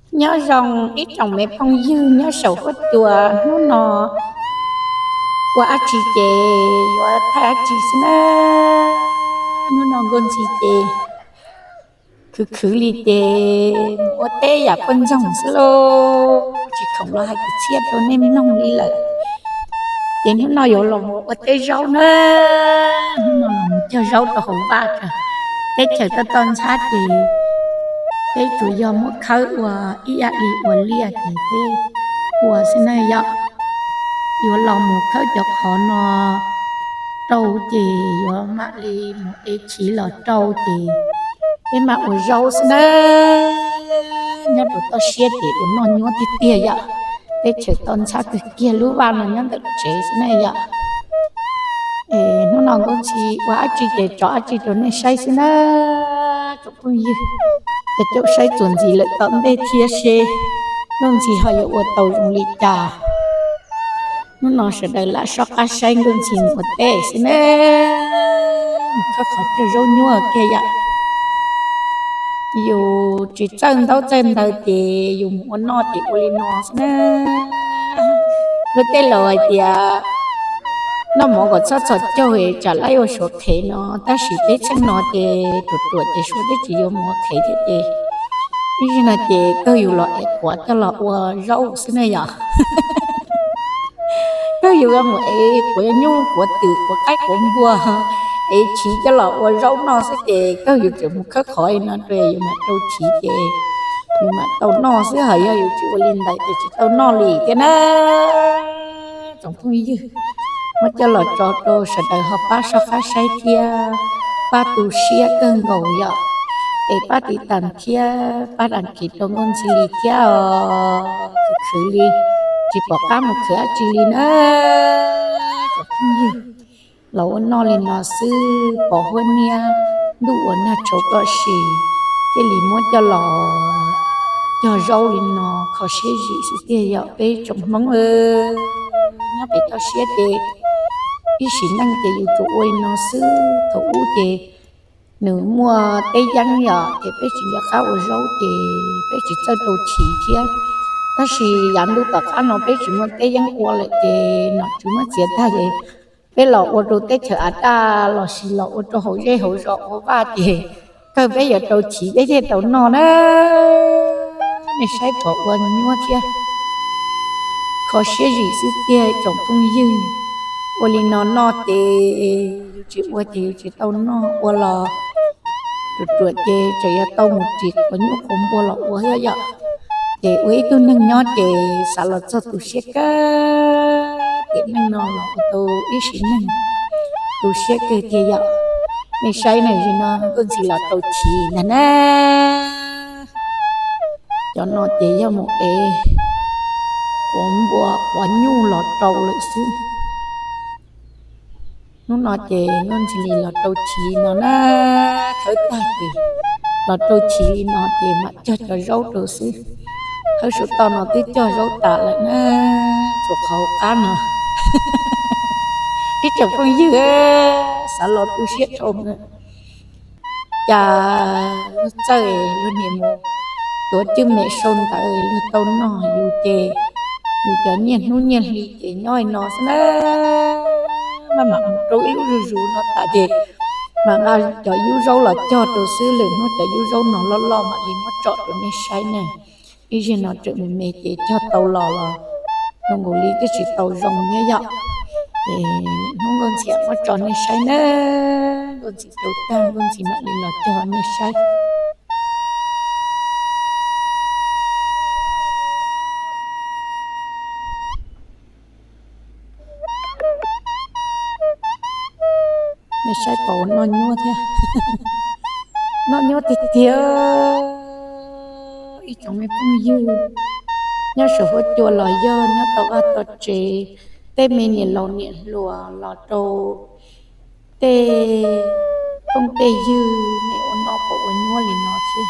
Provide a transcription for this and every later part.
Nyob zoo ib tsoom me phooj ywg nyob saum huab cua, hnub no ua dab tsi ces yuav thaij dab tsi xwb na. Hnub no Nkauj Ntxhi ces khwv khwv li ces mus ua teb yam poj ntxoog xwb lauj, tsis khoom los hais kwv txhiaj rau nej mloog li lawm. Ces hnub no yuav los mus ua teb zaub na, hnub no los mus cog zaub rau hauv vaj tsa. Teb chaws toj toj ntxhab ces peb tsuas yog muab khawb ua ib yam li ua liaj ces peb ua xwb na yom. Yuav los mus khawb cov qhov no rau ces yuav mam li mus ev chiv los rau ces peb mam ua zaub xwb na. Nyob rau toj siab ces ua noj nyuab tiag tiag yom. Teb chaws toj ntxhab kawg kiag, lub vaj no nyob ntawm tsev xwb na yom. Hnub no Nkauj Ntxhi ua dab tsi ces tso dab tsi rau nej saib xwb na tsoom phooj ywg. Cov caum saib txuas ntxiv lawm tom ntej thiab seb Nkauj Ntxhi ho yuav ua tau zoo li cas. Hnub no sawv daws lam soj qab saib Nkauj Ntxhi mus ua teb xwb na. Mus khawb qhov cog zaub nyuaj kiag yom. Yus tsis txawj ntaub txawj ntawv ces yus mus ua noj ces ua li no xwb na. Luag tej laus hais tias noj mov kom txhob txhos caug es tsam laib ua suav qhev no, tab sis peb txheej no ces ruam ruam ces suav twb tsis yuav mus ua qhev thiab ces ib zaug no ces kawg yus los ev quav coj los ua zaub xwb na yom. Kawg yus mus ev quav nyuj quav twm quav qaib quav npua, ev chiv coj los ua zaub noj xwb ces kawg yus tseem mus khawb qhov li no rau yus mam tau chiv ces yus mam tau noj xwb, hos yog yus tsis ua li ntawd ces tsis tau noj li thiab na. Tsoom phooj ywg, muab coj los tso rau sawv daws ho pab soj qab saib thiab pab tu siab kawg nkaus yom. Es pab tiv tas thiab pab dam kis rau Nkauj Ntxhi li thiab os. Khwv khwv li, tsis pom qab mus khwv dab tsi li na. Tsoom phooj ywg, los ua noj li no xwb, pom huab niab ntuj ua nag tshauv kom sim, thiaj li muab coj los cog zaub li no, kho siab zim xwb tiag yom peb tsoom Hmoob. Nyob pem toj siab ces ib sim neej ces yus tsuas ua li no xwb. Thaum ub ces nws muaj teb yeeb yom, ces peb tsis nco qab ua zaub ces peb tsis txawj rau chiv thiab. Tab sis yav ntuj tom qab no peb tsis muaj teb yeeb ua lawm ces nom tswv muab txiav tag ces peb los ua rau teb chaws av daj los sis los ua rau hauv zej hauv zos ua vaj ces kawg peb yuav rau chiv peb thiaj tau noj na. Nej saib pom ua nyuaj thiab, kho siab zim xwb tiag tsoom phooj ywg. Ua li no noj ces yus tsis ua ces yus tsis tau noj, ua los ruam ruam ces tseem yuav tau mus ris quav nyuj quav npua los ua thiab yom. Ces ua ib tug neeg nyob ces xav los txog tu siab kawg, tiam neej no los ua tau ib sim neej tu siab kawg tiag yom. Nej saib na, zim no Nkauj Ntxhi los rau chiv ntag na. Cov no ces yog mus ev quav npua quav nyuj los rau lawm xwb. Hnub no ces Nkauj Ntxhi li los rau chiv no na, khawb tag ces los rau chiv li no ces mam cog cov zaub rau xwb. Hawb saum toj no twb cog zaub tas lawm na, tshuav qhov hauv qab no. Ib tsoom phooj ywg, xav los tu siab dhau na. Cas luag txawj luag niam mus tuav cwj mem sau ntawv luag tau noj, yus ces yus cov nyiaj hnub nyiaj hli ces nyob li no xwb na. Maj mam mus rau ib lub zuj zus no tas ces mam nqa cov yub zaub los cog rau xwb, lwm hnub cov yub zaub no loj loj mam li muab tso rau nej saib na. Ib zaug no tseem me me ces cog tau los los zoo nkaus li twb tsis tau zoo thiab yom. Ces hnub Nkauj Ntxhi muab tso nej saib na, Nkauj Ntxhi rau tag Nkauj Ntxhi mam li los cog nej saib. Nej saib pom noj nyuab thiab, noj nyuab tiag tiag. Ib tsoom me phooj ywg nyob saum huab cua los yog nyob tau vaj tau tsev, tej me niam laus niam hluas los rau tej phooj tej ywg, nej ua noj puas ua nyuab li no thiab?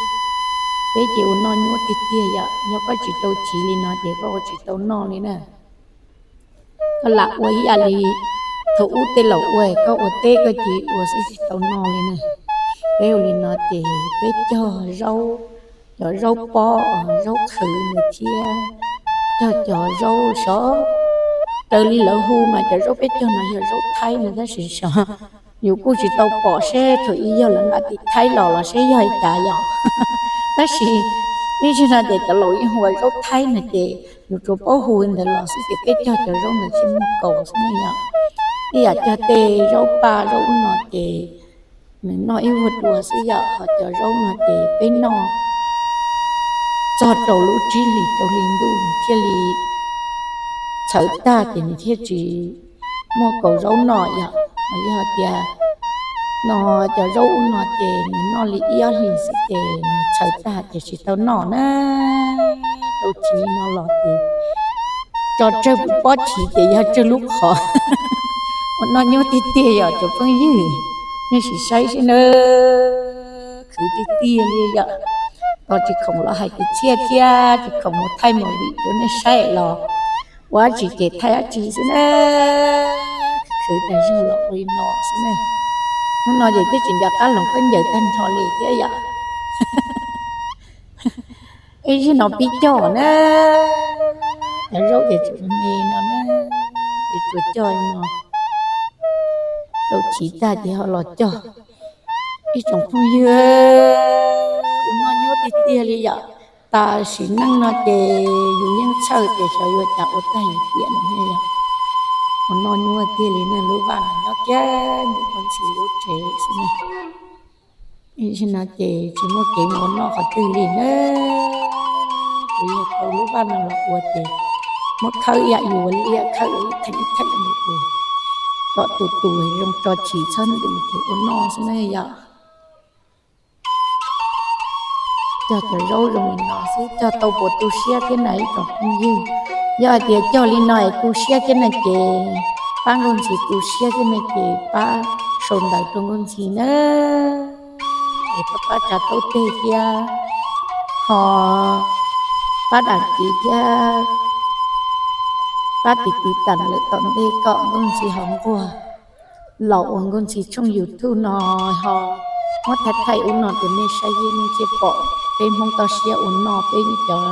Peb ces ua noj nyuab tiag tiag yom, yog koj tsis rau chiv li no ces koj ua tsis tau noj li na. Koj lam ua ib yam li thaum ub tej laus ua, koj ua teb koj cia li ua xwb tsis tau noj li na. Peb ua li no ces peb cog zaub cov zaub pob, zaub qhwv nws thiab cog cov zaub xyov, raws li lawv hu mas cov zaub peb cog no yog zaub thaib no tab sis xyov yus kuj tsis tau pom seb thaum ub yog lawv nqa tim thaib los los seb yog li cas yom. Tab sis ib zaug no ces cov laus yeej hu ua zaub thaib no ces yus tsuas paub hu li ntawd los xwb ces peb cog cov zaub ntawd thiaj muaj kaus xwb ne yom. Ib yam cog tej zaub paj zaub ub no ces nws noj ib vuag dua xwb yom, ho cov zaub no ces peb noj txog rau lub tsib hlis rau hli ntuj nws thiaj li txhawv tag ces nws thiaj tsis muaj kaus zaub noj yom. Ho yog tias no cov zaub ub no ces nws noj li ib ob hlis xwb ces nws txhawv tag ces tsis tau noj na. Rau txiv no los ces tso tsawg pob chiv ces yog tsawg lub qhov. Ua noj nyuaj tiag tiag yom cov phooj ywg, nej sim saib seb na, khwv tiag tiag li yom. Tos tsis khoom los hais kwv txhiaj thiab tsis khoom mus thaij movie rau nej saib los ua dab tsi ces thaij dab tsi xwb na. Khwv tas zog los ua li no xwb na. Hnub no ces twb tsis nco qab hloov khaub ncaws tag nrho li thiab yom. Ib zaug no pib cog na, cov zaub ces tsuas me no na, ces tsuas cog no rau chiv tag ces ho los cog. Ib tsoom phooj ywg, ua noj nyuaj tiag tiag li yom. Tam sim neej no ces yus yeej txhawj ces xyov yuav cas ua tag yus tiam no yom. Ua noj nyuaj tiag li ne, lub vaj no nyob kiag ntawm Nkauj Ntxhi lub tsev xwb na. Ib zaug no ces tsis muaj kev mus ua noj qhov twg li na, ces yog tau lub vaj no los ua ces muab khawb ib yam yus ua liaj khawb ib theem ib theem mus ces kom tus tus zoo tso chiv txhob ntws ces ua noj xwb na yom. Cog cov zaub zoo li no xwb cog tau puas tu siab thiab na ib tsoom phooj ywg? Yog hais tias cog li no es tu siab thiab na ces pab Nkauj Ntxhi, tu siab thiab na ces pab sau ntawv rau Nkauj Ntxhi na, es pab pab tsa taub teg thiab ho pab dam kiv thiab pab tiv tiv tas lawm tom ntej kom Nkauj Ntxhi ho nquag los ua Nkauj Ntxhi tshooj YouTube no ho muab thaij thaij ub no rau nej saib, nej thiaj pom peb Hmoob toj siab ua noj, peb cov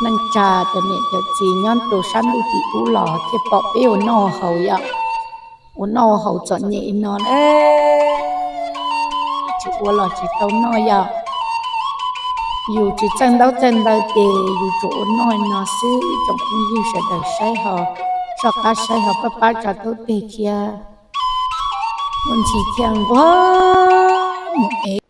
neej tsa cov niam cov txiv nyob rau sab ntuj tim ub los thiaj pom peb ua noj haus yom. Ua noj haus txom nyem no na, tsis ua los tsis tau noj yom. Yus tsis txawj ntaub txawj ntawv ces yus tsuas ua noj no xwb, ib tsoom phooj ywg sawv daws saib ho soj qab saib ho pab pab tsa taub teg thiab. Nkauj Ntxhi thiaj nquag mus ev